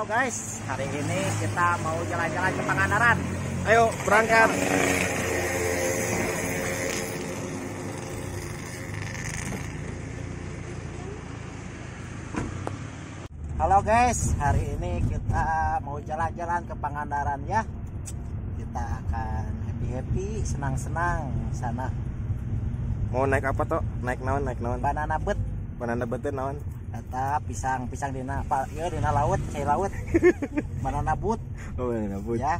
Guys, hari ini kita mau jalan-jalan ke Pangandaran. Ayo berangkat. Halo guys, hari ini kita mau jalan-jalan ke Pangandaran ya. Kita akan happy-happy, senang-senang sana. Mau naik apa toh? Naik naon, naik naon? Banana boat. Banana boat naon? Eta pisang, pisang dina apa? Ya dina laut, cai laut. Banana boat. Oh, banana boat. Ya.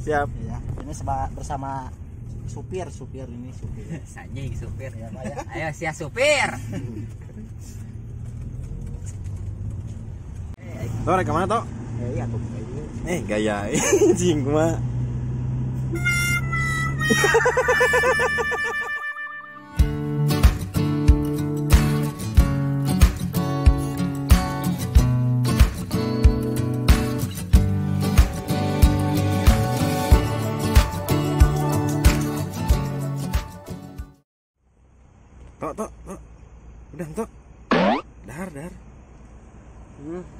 Siap. Ya, ini bersama supir, supir ini supir. Sanjing supir ya, Pak ya. Ayo siap supir. Toh rek kemana toh? Iya tuh. Gaya anjing mah. Tok, tok, tok. Udah, tok. Dahar, dahar.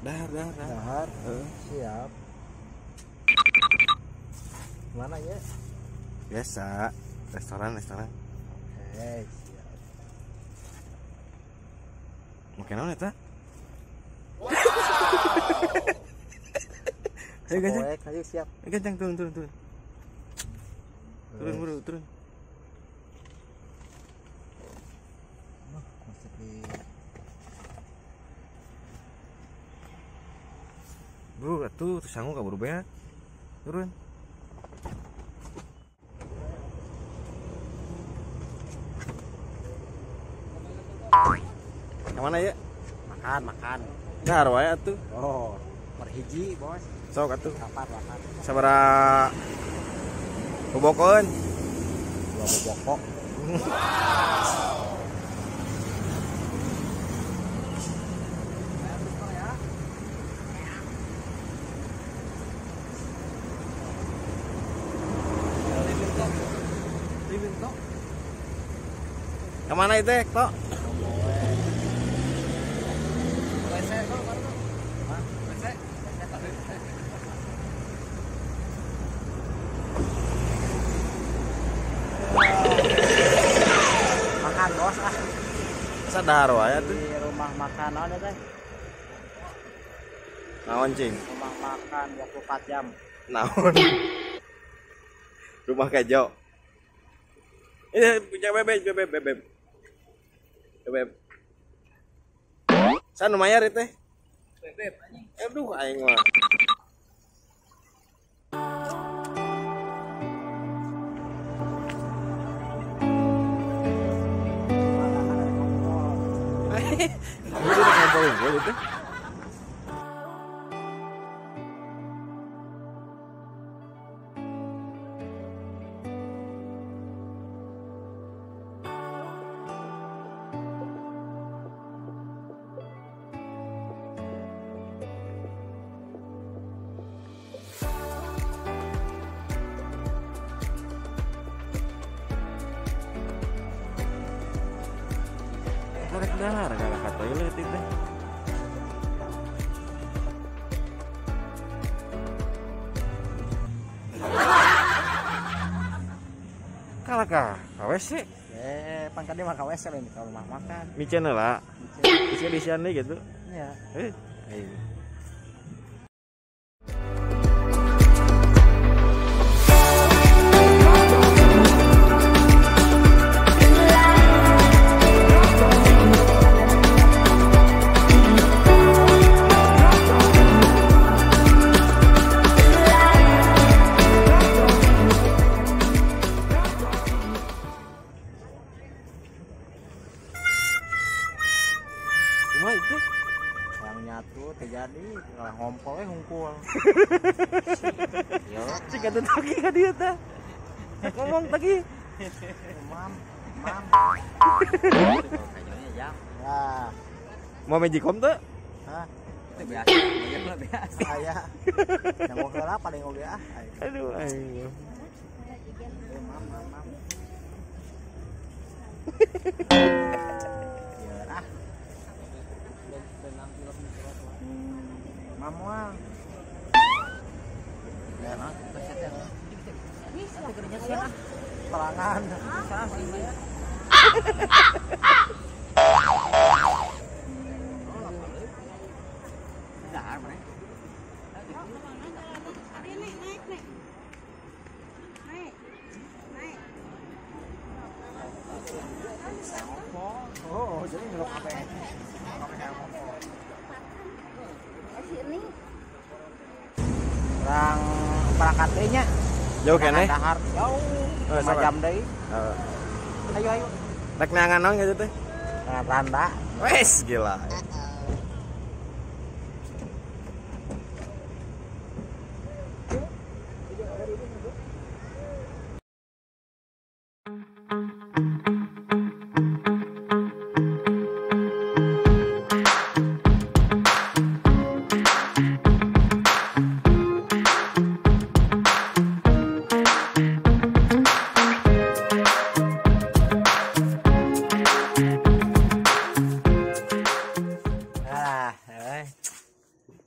Dahar, dahar, dahar. Siap. Mana ya? Biasa, restoran, restoran. Oke, siap. Makan naon eta? Wow. Ayo gancang. Ayo siap. Gancang turun, turun, turun. Turun, bro, turun. Bro, atuh sanggup kabur beak. Turun. Kemana ya? Makan, makan. Dahar wae atuh. Oh, perhiji, bos. Sok atuh. Kapan makan? Sabaraha bobokoeun? 2 bobokok. Kemana itu, Tok? Makan bos ah. Sadar wae atuh. Di rumah makan naon teh? Naon cing? Rumah makan 24 jam. Naon? Rumah kejo. Ini bebek, bebek, bebek. Bebek. San lumayan itu. Bebek anjing. Aduh aing mah. Udah ngobrol itu. Korek dahar kalah ka toilet itu. Kalah ka WC. Pangkatnya mah ka WC lain ka rumah makan. Micen heula. Micen disian deui gitu. Iya. Ayo. Itu yang nyatu terjadi kalau ngompolnya hungkul. Yo, cik atuh tagi ka dieu tah. Ngomong tagi. Mam, mam. Jam. Ya. Mau magicom teu? Hah? Itu biasa, biasa biasa. Aya. Yang mau heula paling oge ah. Aduh aing. Mam, mam, mam. Ya ah. Mamuang. Oh, jadi ngelok apa ya? Orang berangkat deui nya. Jauh keneh? Dahar jauh. 5 jam deui. Heeh. Ayo ayo. Rek neangan naon kitu teh? Neangan randa. Wes gila.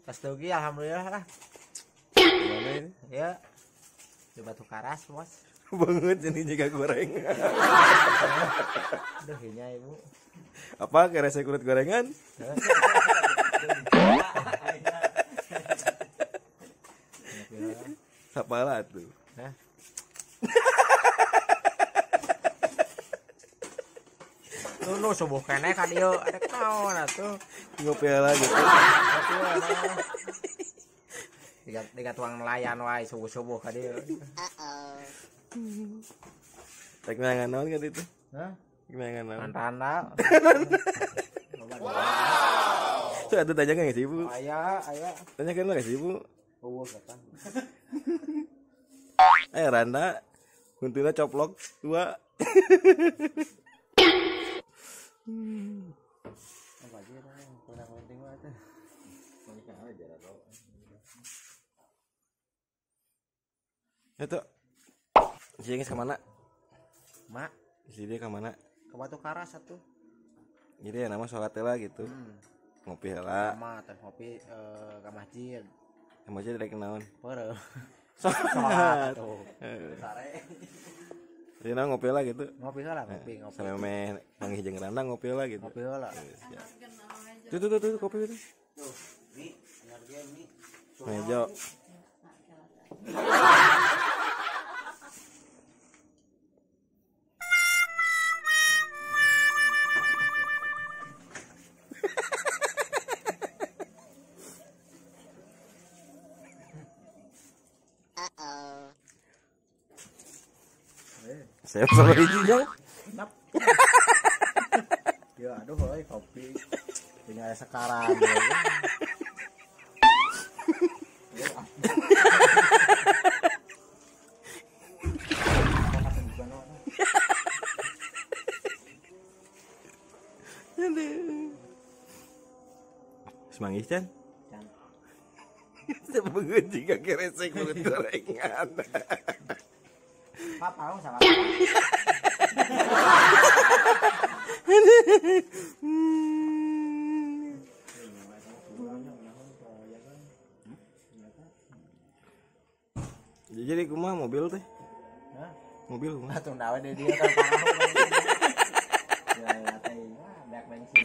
Pas dugi alhamdulillah lah. Gimana ini? Ya. Di Batu Karas, Bos. Banget ini juga goreng. Aduh, nya Ibu. Apa kerese kulit gorengan? Sapala tuh. Hah? Tuh nu subuh keneh ka dieu, ada naon atuh. Ngopi heula gitu. Tiga tuang nelayan wae subuh-subuh ka dieu. Rek neangan naon ka ditu? Hah? Neangan naon? Randa. Wow. Tuh atuh tanyakan ke si Ibu. Aya, aya. Tanyakan lah ke si Ibu. Eueuh kata. Eh randa, huntuna coplok dua. Apa aja kurang penting mah tuh. Itu. Si geus ka mana? Mak, Si dia ka mana? Ke Batu Karas atuh. Jadi ya nama sholat heula gitu. Ngopi heula. Sama teh ngopi ka masjid. Ka masjid rek naon? Peureuh. Sholat. Atuh. Sare. Jadi nah ngopi lah gitu. Ngopi heula, ngopi, ngopi. Sampai meh manggih jeung randa ngopi lah gitu. Ngopi heula. Tuh tuh tuh, tuh kopi itu. Tuh, mi, energi mi. Mejo. Saya sama hiji nya. Ya aduh euy kopi. Tinggal sekarang. Semanggih Chan. Saya bangun jika keresek mulut gorengan. Papa mau sama. Jadi kumaha mobil teh? Hah? Mobil kumaha? Atuh ndawe di dieu kan pangaruh. Ya ya teh, banyak bensin.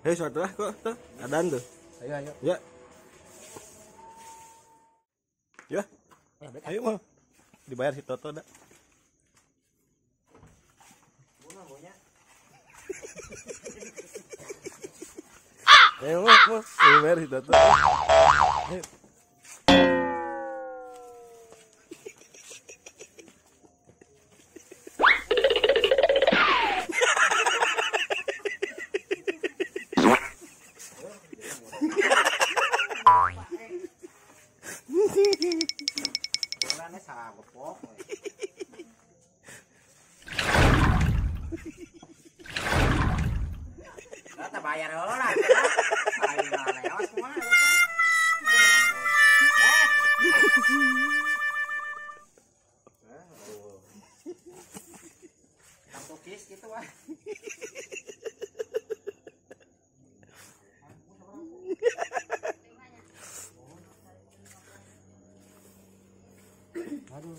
Hei, suatu lah kok tuh, adaan tuh. Ayo ayo. Ya. Ya. Ayo mau. Dibayar si Toto dah. Ayo mau, dibayar si Toto. Ayo. Bayar heula. Aing leos kumaha eta. Kartu kis gitu wah. Aduh,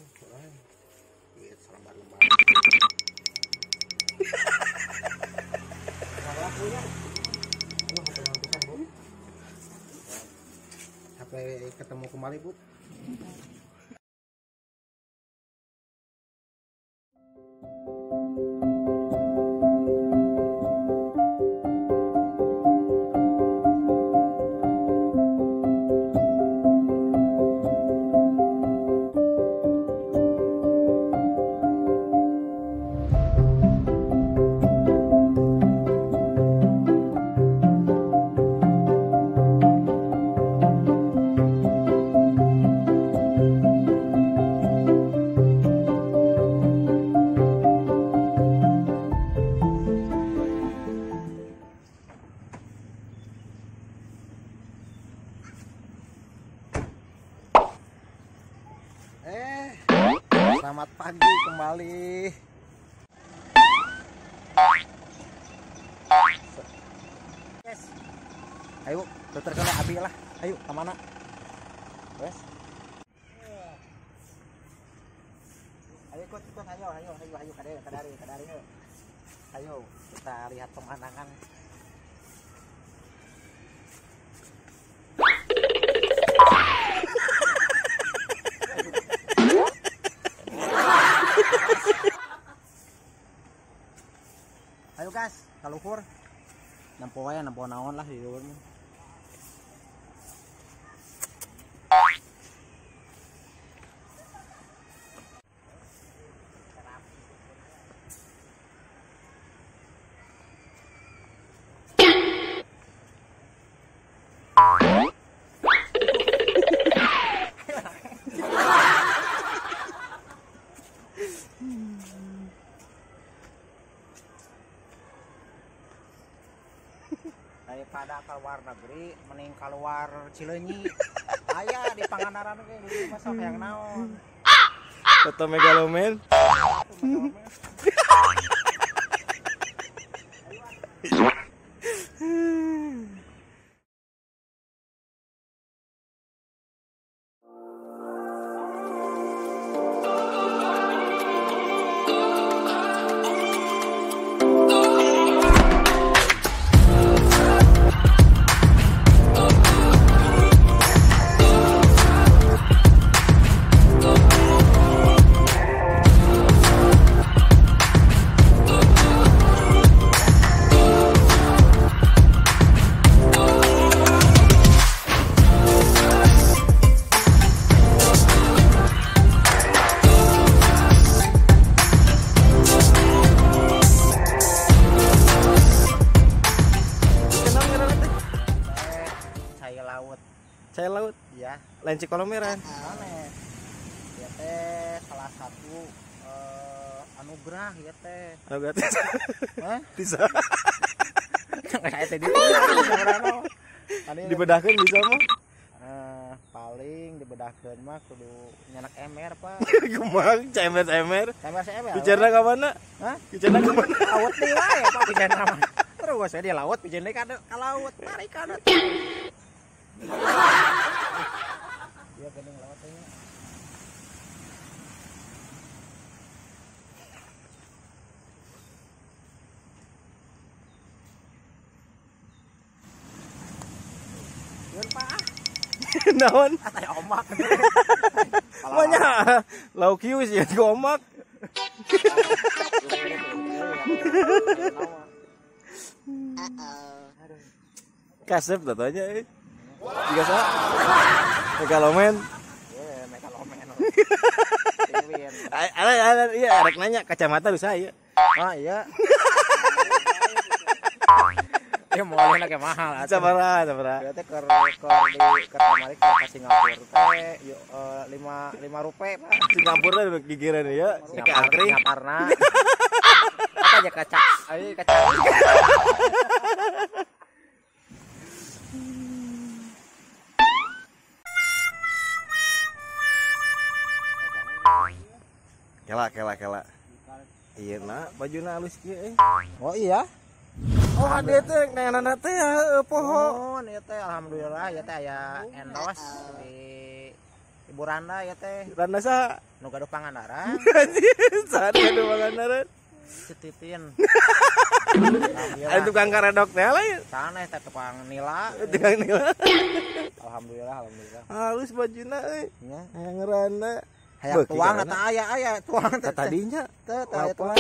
duit selembar-lembar. Sampai ketemu kembali, Bu. Selamat pagi kembali. Yes. Ayo, dokter kena abi lah. Ayo, kemana? Wes. Ayo ikut, ikut, ayo, ayo, ayo, ayo, kadari, kadari, kadari. Ayo, kita lihat pemandangan. Ayo guys, kaluhur. Nempo wae, nempo naon lah di luhur. Daripada keluar negeri mending keluar Cileunyi. Aya di Pangandaran ge masuk yang naon. Toto Megalomen. Saya laut, ya. Lain Cikolomeran. Aneh. Ya teh salah satu anugerah ya teh. Anugerah teh. Hah? Bisa. Kayak teh di. Dibedahkeun bisa mah? Paling dibedahkeun mah kudu nyanak emer, Pak. Kumaha cemer emer? Cemer emer. Bicara ka mana? Hah? Bicara ka mana? Laut deui wae, Pak, bicara mah. Terus saya di laut, bicara ka laut, tarik ka. Iya geuning laut teh. Yun Pak. Naon? Aya omak. Banyak. Lauk kieu sih ku omak. Kasep tatonya euy. Jika sa Megalomen. Iya, Megalomen. Ada iya rek nanya kacamata bisa iya. Ah iya. Ya mau lagi mahal. Sabaraha, sabaraha. Berarti keur di kamari ke Singapura teh yuk 5 rupiah, Pak. Singapura teh gigireun ya, ke angkring. Singaparna. Apa aja kaca? Ayo kaca. Kela kela kela. Iya nak, bajuna halus kieu euy. Oh iya. Oh ade teh neanana teh poho. Oh ieu teh alhamdulillah ya teh aya endorse di Ibu Randa ya teh. Randa saha? Nu gaduh Pangandaran. Saha gaduh Pangandaran? Cititin. Ada tukang karedok teh lain. Sanes teh tukang nila. Tukang nila. Alhamdulillah alhamdulillah. Halus bajuna euy. Nya. Hayang randa. Hayang tuang eta aya aya tuang teh tadinya teh aya tuang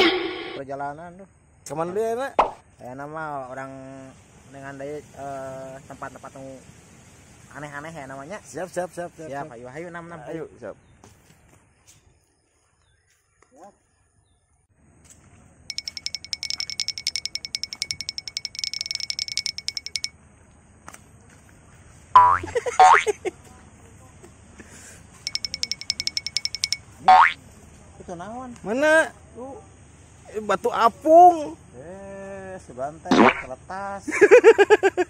perjalanan tuh. Cuman deui na? Aya nama orang dengan deui tempat-tempat nu aneh-aneh ya namanya. Siap siap siap siap. Siap, ayo ayo 66 ayo siap. Itu naon? Mana? Tuh batu apung. Sebantai keletas.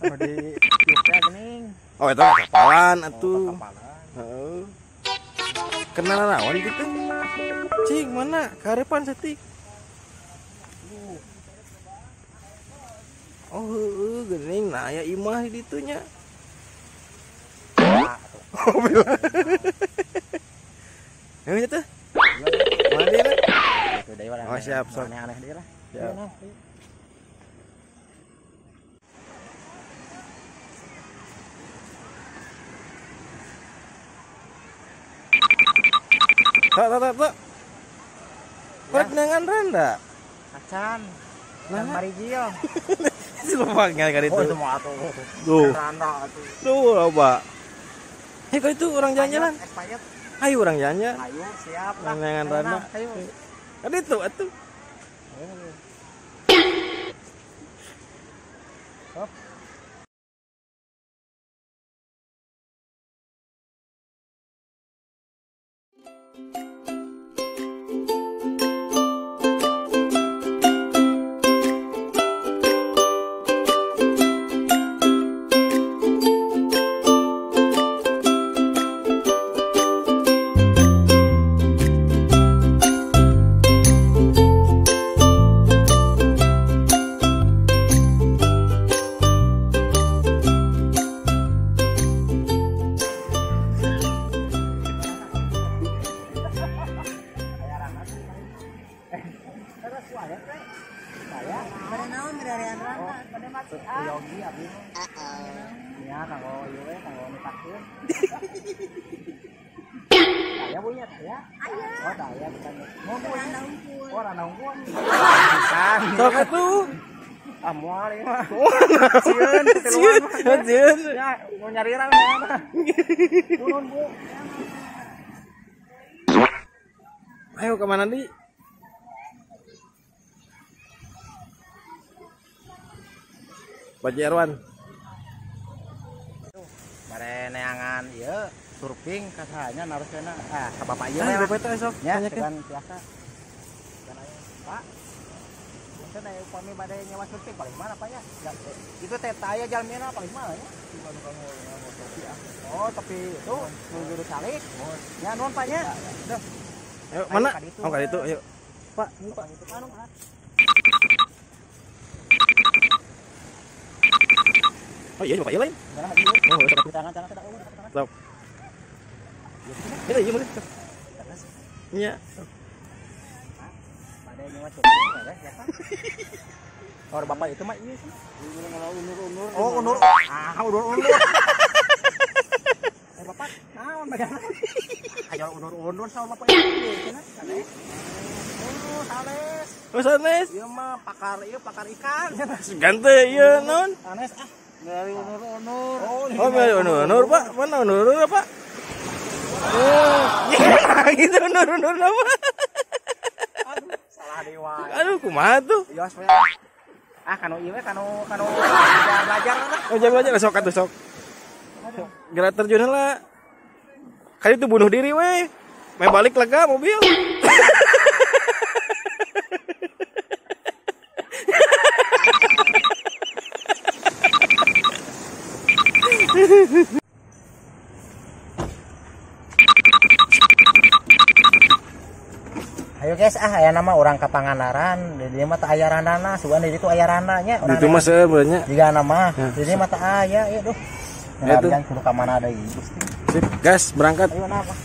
Anu di tiupnya geuning. Oh, eta kapalan atuh. Kapalan. Heeh. Kenal naon gitu? Cing mana? Karepan setik. Oh heueuh geuning nah aya imah di ditu nya. Oh bila. Ayo teh. Mana dia? Oh siap, sok. Aneh-aneh dia lah. Siap. Tak. Rek nengan randa. Acan. Nah, marijil. Si lopaknya kan itu. Oh, itu mah atuh. Tuh. Randa atuh. Tuh loba. Hei, kau itu orang jalan-jalan. Ayo orang jalan. Ayo, siap lah. Nengan randa. Ayo. Kan itu atuh. Hop. Yogi abi ya kanggo ieu we kanggo nitakeun. Aya punya ya? Aya. Oh, aya bukan. Mau randa unggul. Oh, randa unggul. Pisan. Sok atuh. Ah moal ieu mah. Sieun, sieun. Ya, mau nyari randa mah. Turun, Bu. Ayo ke mana di? Pak Erwan. Bare neangan ieu surfing kasahanya naroskeuna ah ka bapak ieu. Ah, bapak teh sok nya kan biasa. Kan aya, Pak. Punten aya upami bade nyewa surfing paling mana Pak ya? Itu teh aya jalmina paling mana ya? Oh, tapi itu nu salik. Ya nuhun Pak nya. Duh. Ayo mana? Oh, ka ditu ayo. Pak, ini Pak. Anu, Pak. Oh iya, Bapak iya lain. Oh, tangan tangan stop. Ini iya mana? Iya. Pada nyewa surfing ada siapa? Oh, bapak itu mah iya sih. Unur-unur. Oh, unur. Ah, unur-unur. Eh, bapak, naon bagian? Ayo unur-unur sama bapak itu cenah. Oh, sanes. Oh, sanes. Ieu mah pakar ieu pakar ikan cenah. Gante ieu naon? Sanes ah. Dari unur-unur. Oh, dari unur-unur, Pak. Mana unur-unur, Pak? Oh, gitu unur-unur apa? Aduh, salah dewa. Aduh, kumaha tuh? Iya, ah, kanu ieu we kanu kanu belajar lah. Oh, jangan belajar sok atuh sok. Gerak terjun lah. Kali itu bunuh diri we. Main balik lega mobil. Ayo guys, ah aya nama orang ka Pangandaran, di dieu mah teu aya randana, sugan di ditu aya randa nya. Di ditu mah sebenarnya. Jiga nama, di dieu mah teu aya ieu duh. Ya tuh. Kudu ka mana deui Gusti. Sip, gas berangkat. Ayo napa?